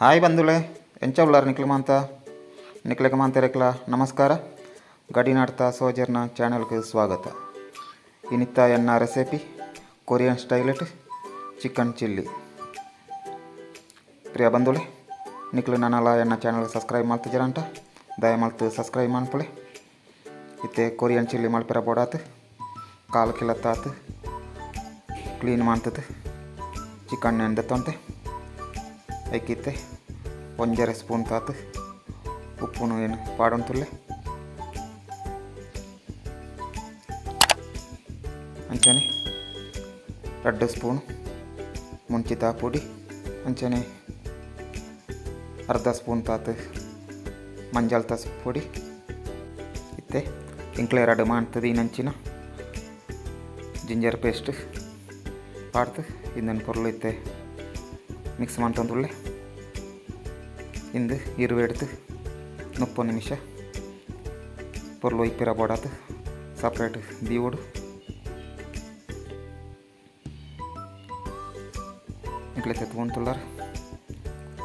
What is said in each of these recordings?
Hi ಬಂಧುಲೆ, ಎಂಚ ಉಲ್ಲಾರ್ ನಿಕ್ಲು ಮಾಂತ ನಿಕ್ಲೆಗ್ ಮಾಂತೆರೆಗ್ಲ ನಮಸ್ಕಾರ. ಗಡಿನಾಡ್ತ ಸೋಜರ್ನ ಚಾನೆಲ್ಗೆ ಸ್ವಾಗತ. ಇನಿತ್ತ ಎನ್ನ ರೆಸಿಪಿ ಕೊರಿಯನ್ ಸ್ಟೈಲೆಟ್ ಚಿಕನ್ ಚಿಲ್ಲಿ. ಪ್ರಿಯ ಬಂಧುಲೆ, ನಿಕ್ಲು ನನಲ ಎನ್ನ ಚಾನಲ್ ಸಬ್ಸ್ಕ್ರೈಬ್ ಮಲ್ತಿಜರಂಟ ದಯ ಮಲ್ತು ಸಬ್ಸ್ಕ್ರೈಬ್ ಮನ್ಪುಲೆ. ಇತ್ತೆ ಕೊರಿಯನ್ ಚಿಲ್ಲಿ ಮಲ್ಪೆರ ಬೋಡಾತು ಕಾಲು ಕಿಲತ್ತಾತು ಕ್ಲೀನ್ ಮಾಡ್ತದೆ ಚಿಕನ್ ಎಂದತ್ತಂತೆ. ಐಕಿತ್ತೆ 1.5 ಸ್ಪೂನ್ ತಾತು ಉಪ್ಪುನು ಏನು ಪಾಡೊಂತುಲ್ಲೆ. ಅಂಚನೆ 2 ಸ್ಪೂನ್ ಮುಂಚಿತ ಪುಡಿ, ಅಂಚನೆ ಅರ್ಧ ಸ್ಪೂನ್ ತಾತು ಮಂಜಲ್ ತಸ್ ಪುಡಿ. ಇತ್ತೆ ಇಂಕ್ಲೆ 2 ಮಾಡ್ತದೆ ಇನ್ನಂಚಿನ ಜಿಂಜರ್ ಪೇಸ್ಟ್ ಪಾಡ್ತು ಇಂದನ್ ಪೊರ್ಲು ಇತ್ತೆ ಮಿಕ್ಸ್ ಮಾಡ್ತಂದುಲ್ಲೆ. ಇಂದು ಇರುವೆ എടുത്ത് 30 ನಿಮಿಷ ಪೊರ್ಲು ಇಪ್ಪಿರ ಬೋಡಾತು ಸಪ್ರೇಟ್ ದೀವೋಡು. ಇಕ್ಲೆ ತೆತ್ಕೊಂತುಲ್ಲಾರ.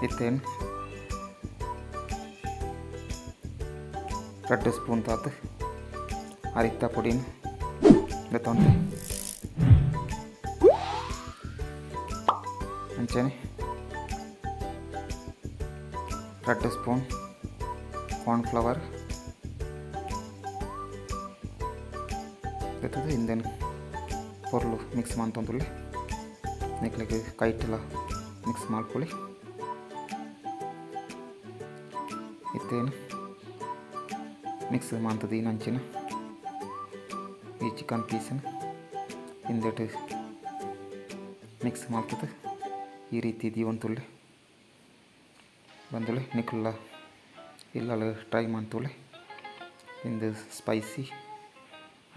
ಇತ್ತೇನು 2 ಸ್ಪೂನ್ ತಾತು ಅರಿತ್ತ ಪುಡಿನ ದೆತ್ತೊಂತೆ. ಅಂಚನೆ 2 ಸ್ಪೂನ್ ಕಾರ್ನ್ಫ್ಲವರ್ ದೆತ್ತದು ಇಂದೆನ್ ಪೊರ್ಲು ಮಿಕ್ಸ್ ಮಾಡ್ತಂದುಲ್ಲೆ. ನಿಕ್ಲೆಗ್ ಕೈಟೆಲ್ಲ ಮಿಕ್ಸ್ ಮಾಡ್ಕೊಳ್ಳಿ. ಇತ್ತೇನು ಮಿಕ್ಸ್ ಮಾಡ್ತದೆ ನಂಚಿನ ಈ ಚಿಕನ್ ಪೀಸನ್ನು ಹಿಂದೆಟ್ ಮಿಕ್ಸ್ ಮಾಡ್ತದೆ. ಈ ರೀತಿ ದೀವಂತುಲ್ಲೆ ಬಂದುಲೆ. ನಿಕ್ಕುಲ್ಲ ಇಲ್ಲಲ್ಲ ಟ್ರೈ ಮಾಡ್ತುಲೆ. ಇಂದು ಸ್ಪೈಸಿ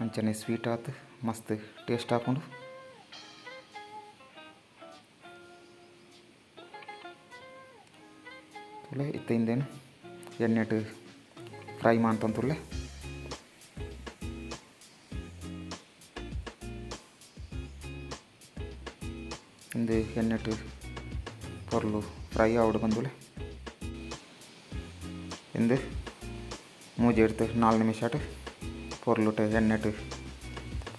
ಅಂಚನೆ ಸ್ವೀಟ್ ಆತು ಮಸ್ತ್ ಟೇಸ್ಟ್ ಹಾಕೊಂಡು. ತುಲೆ ಇತ್ತ ಹಿಂದೇನು ಎಣ್ಣೆಟ್ ಫ್ರೈ ಮಾಡ್ತಂತುಲ್ಲೆ. ಇಂದು ಎಣ್ಣೆಟ್ ಪೊರ್ಲು ಫ್ರೈ ಆವಡು ಬಂದುಲೆ. ಇಂದು ಮೂಜಿ എടുത്ത് 4 ನಿಮಿಷ ಪೊರ್ಲುಟು ಎಣ್ಣೆಟ್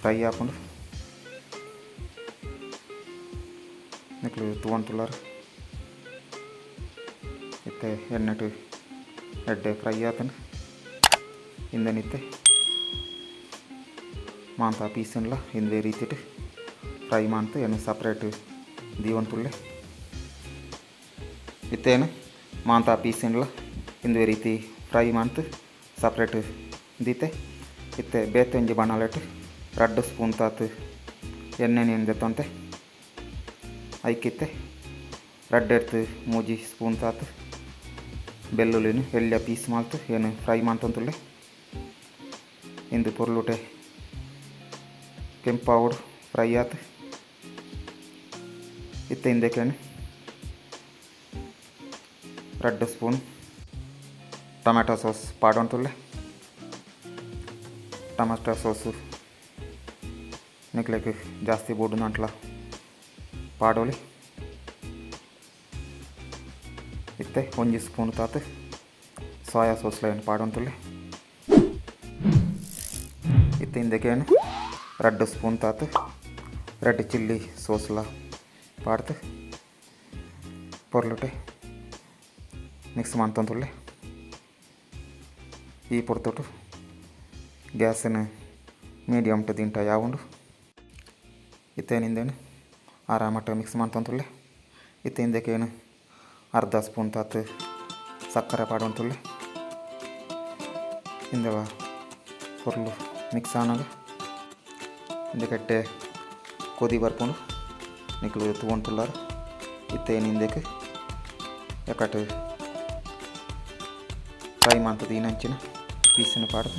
ಫ್ರೈ ಆಪುಂಡು. ನಿಕ್ಲು ತೂವೊಂತುಲ್ಲಾರ್. ಇತ್ತೆ ಎಣ್ಣೆಟ್ ಎಡ್ಡೆ ಫ್ರೈ ಆತಂಡು. ಇಂದನಿತ್ತೆ ಮಾಂತ ಪೀಸನ್ಲ ಇಂದೇ ರೀತಿಟ್ ಫ್ರೈ ಮಾಡ್ತು ಏನು ಸಪ್ರೇಟ್ ದೀವಂತುಲ್ಲೆ. ಇತ್ತೇನು ಮಾಂತ ಪೀಸನ್ಲ ಇಂದೇ ರೀತಿ ಫ್ರೈ ಮಾಡ್ತು ಸಪ್ರೇಟ್ ದೀತೆ. ಇತ್ತೆ ಬೇತೆ ಒಂಜಿ ಬಾಣಲೆಟ್ 2 ಸ್ಪೂನ್ ತಾತು ಎಣ್ಣೆ ದೆತ್ತೊಂತೆ. ಐಕಿತ್ತೆ 2 ಎಡ್ತು 3 ಸ್ಪೂನ್ ತಾತು ಬೆಳ್ಳುಳ್ಳಿನ ಎಳ್ಳ ಪೀಸ್ ಮಾಡ್ತು ಏನು ಫ್ರೈ ಮಾಡ್ತಂತುಲ್ಲೆ. ಇಂದು ಪೊರ್ಲುಟೆ ಕೆಂಪಾವಡು ಫ್ರೈ ಆತು. ಇತ್ತೆ ಇಂದಕ್ಕೆ 2 ಸ್ಪೂನ್ ಟೊಮೆಟೊ ಸಾಸ್ ಪಾಡೊಂತುಲ್ಲೆ. ಟೊಮೆಟೊ ಸಾಸು ನಿಕ್ಲೆಗ್ ಜಾಸ್ತಿ ಬೋಡು ನಂಟ್ಲ ಪಾಡೋಲಿ. ಇತ್ತೆ 1 ಸ್ಪೂನ್ ತಾತು ಸೋಯಾ ಸಾಸ್ಲ ಏನು ಪಾಡೊಂತುಲ್ಲೆ. ಇತ್ತೆ ಇಂದಕ್ಕೆ 2 ಸ್ಪೂನ್ ತಾತು ರೆಡ್ ಚಿಲ್ಲಿ ಸಾಸ್ಲ ಪಾಡ್ತು ಪೊರ್ಲುಟೆ ಮಿಕ್ಸ್ ಮಾಡ್ತಂತುಲ್ಲೆ. ಈ ಪೊರ್ತುಟು ಗ್ಯಾಸನ್ನು ಮೀಡಿಯಮ್ ಟು ತಿಂಟ ಯಾವುಂಡು. ಇತ್ತೇನಿಂದೇನು ಆರಾಮಟ್ಟು ಮಿಕ್ಸ್ ಮಾಡ್ತಂತುಲ್ಲೆ. ಇತ್ತೆ ಇಂದಕ್ಕೇನು ಅರ್ಧ ಸ್ಪೂನ್ ತಾತು ಸಕ್ಕರೆ ಪಾಡೊಂತುಲ್ಲೆ. ಇಂದೆಲ್ಲ ಪೊರ್ಲು ಮಿಕ್ಸ್ ಆನಾಗ ಇಂದೆಕಟ್ಟೆ ಕೊದಿ ಬರ್ಕೊಂಡು ನಿಕ್ಲು ತೂವೊಂತುಲ್ಲಾರ್. ಇತ್ತೇನು ಇಂದಕ್ಕೆ ಎಕಟ್ ಫ್ರೈ ಮಾಡ್ತದೆ ಈ ನಂಚಿನ ಪೀಸನ್ನು ಪಾಡ್ದು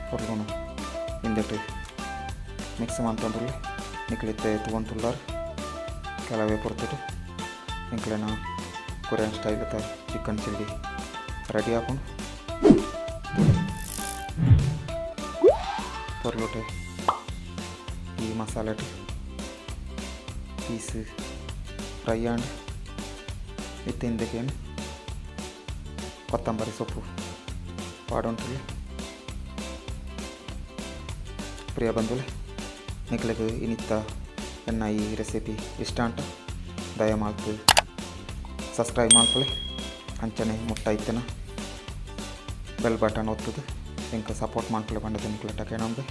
ಪೊರ್ಲುನು ಇಂದೆಟ್ ಮಿಕ್ಸ್ ಮಾಡ್ತಂದುಲ್ಲೆ. ನಿಕ್ಲಿತ್ತೆ ತೂವೊಂತುಲ್ಲಾರ್. ಕೆಲವೇ ಪೊರ್ತುಟು ನಿಕ್ಲೆನ Korean style chicken chilli ready ಆಪುಂಡು. ಪೊರ್ಲುಟೆ ಈ ಮಸಾಲೆಟ್ ಪೀಸ್ ಫ್ರೈ ಆಂಡ್ ಇತ್ತೆ ಇಂದಕ್ಕೆ ಕೊತ್ತಂಬರಿ ಸೊಪ್ಪು ಪಾಡೊಂತುಲ್ಲೆ. ಪ್ರಿಯ ಬಂಧುಲೆ, ನಿಕ್ಲೆಗ್ ಇನಿತ್ತ ಎನ್ನ ಈ ರೆಸಿಪಿ ಇಷ್ಟ ಅಂಟ ದಯಮಾಲ್ತ್ ಸಬ್ಸ್ಕ್ರೈಬ್ ಮಲ್ಪುಲೆ. ಅಂಚನೆ ಮುಟ್ಟ ಇತ್ತಿನ ಬೆಲ್ ಬಟನ್ ಒತ್ತುದು ಎಂಕ್ ಸಪೋರ್ಟ್ ಮಲ್ಪುಲೆ ಪಂಡುದು ನಿಕ್ಲೆಟ ಕೇನೊಂಬೆ.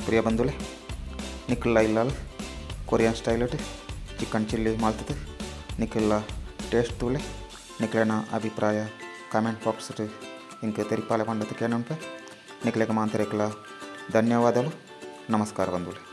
ಪ್ರಿಯ ಬಂಧುಲೆ, ನಿಕುಲ್ಲ ಇಲ್ಲಲ್ ಕೊರಿಯನ್ ಸ್ಟೈಲ್ ಚಿಕನ್ ಚಿಲ್ಲಿ ಮಲ್ತುದು ನಿಕುಲ್ಲ ಟೇಸ್ಟ್ ತೂಲೆ. ನಿಕ್ಲೆನ ಅಭಿಪ್ರಾಯ ಕಾಮೆಂಟ್ ಬಾಕ್ಸ್ ಇಂಕ್ ತೆರಿಪಾಲೆ ಪಂಡುದು ಕೇನೊಂಬೆ. ನಿಕ್ಲೆಗ್ ಮಾಂತರೆಗ್ಲ ಧನ್ಯವಾದಗಳು. ನಮಸ್ಕಾರ ಬಂಧುಲೆ.